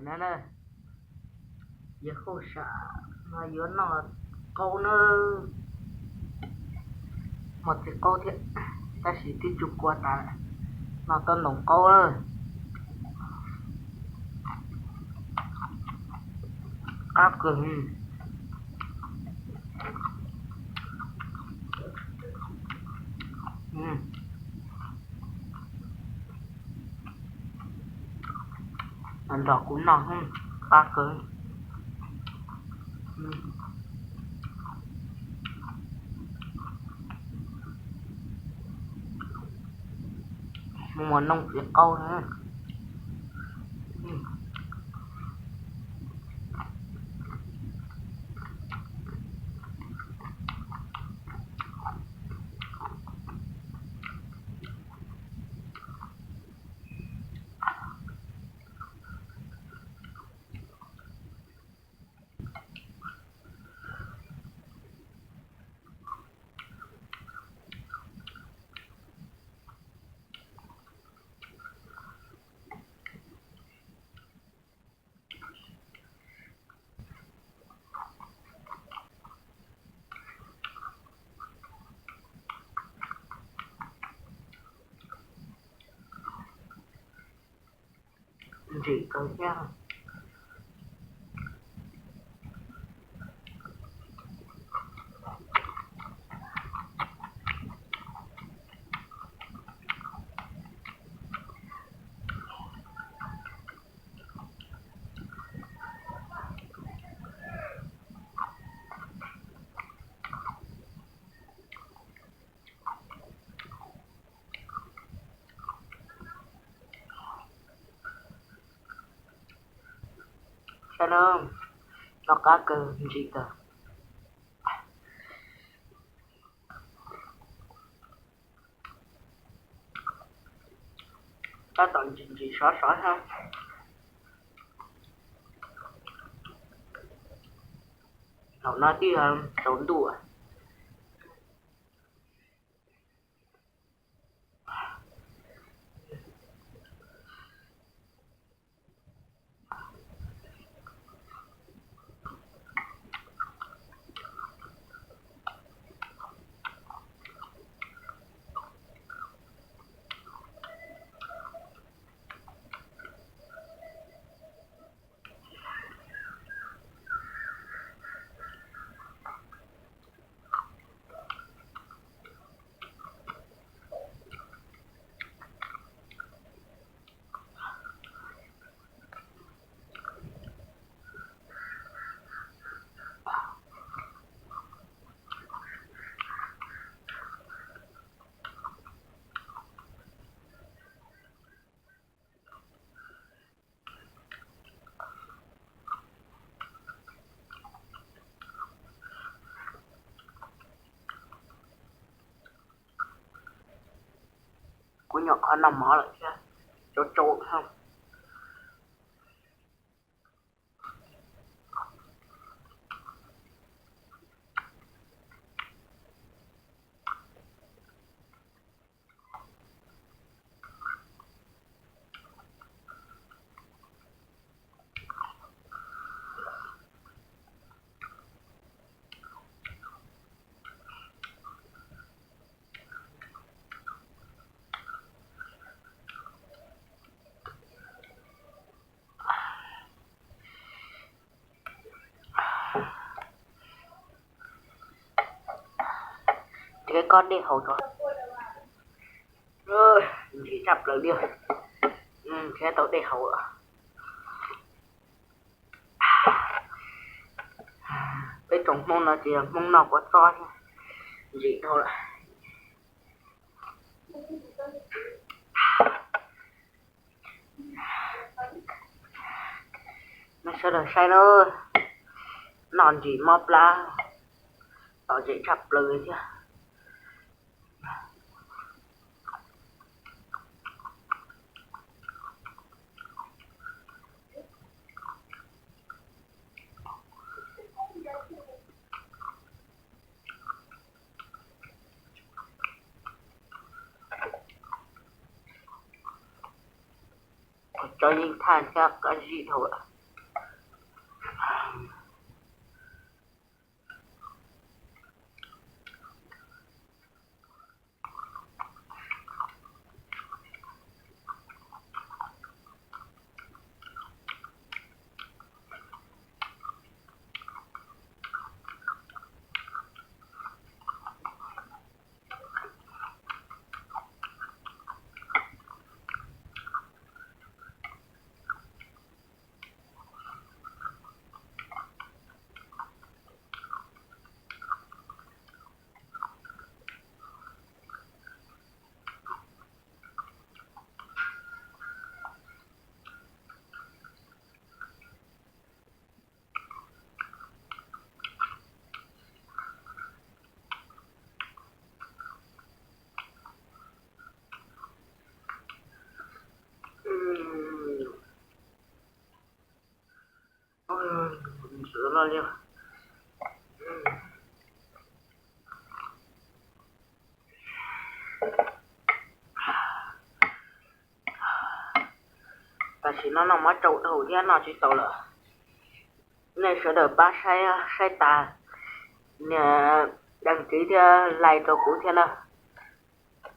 Na, yawg Hauj Sam no yuav noj qaub na, muaj txiv qaub thiab, tab sis twb tsis kua tas, noj tob ntoo qaub. Qab kawg. Nrog kuv noj, qab kawg. Mus muag noj txiv qaub na. Ntsim kawg thiab. Saib na, noj qab kawg, ntsim kawg. Tab tom ntsim ntsim sov sov thiab. Thaum no twb yog tsaus ntuj. Kuv nyuam qhuav noj mov lawm thiab, tsau tsau lawm. Thiab koj dej haus rau, ntsim tshaj plaws li, thiab tau dej haus lawm. Peb tsoom Hmoob no ces yog Hmoob noj kua txob thiab, ntsim dhau lawm. Nej sawv daws saib na, noj ntsim mob plab, tom zem tshaj plaws thiab. Qhov Cov yeej thaj thiab qab zib dhau lawm. Tam sim no noj mov tsau dhau thiab noj tsis tau lawm. Nej sawv daws pab saib, saib tas nias đăng ký thiab like rau kuv thiab na.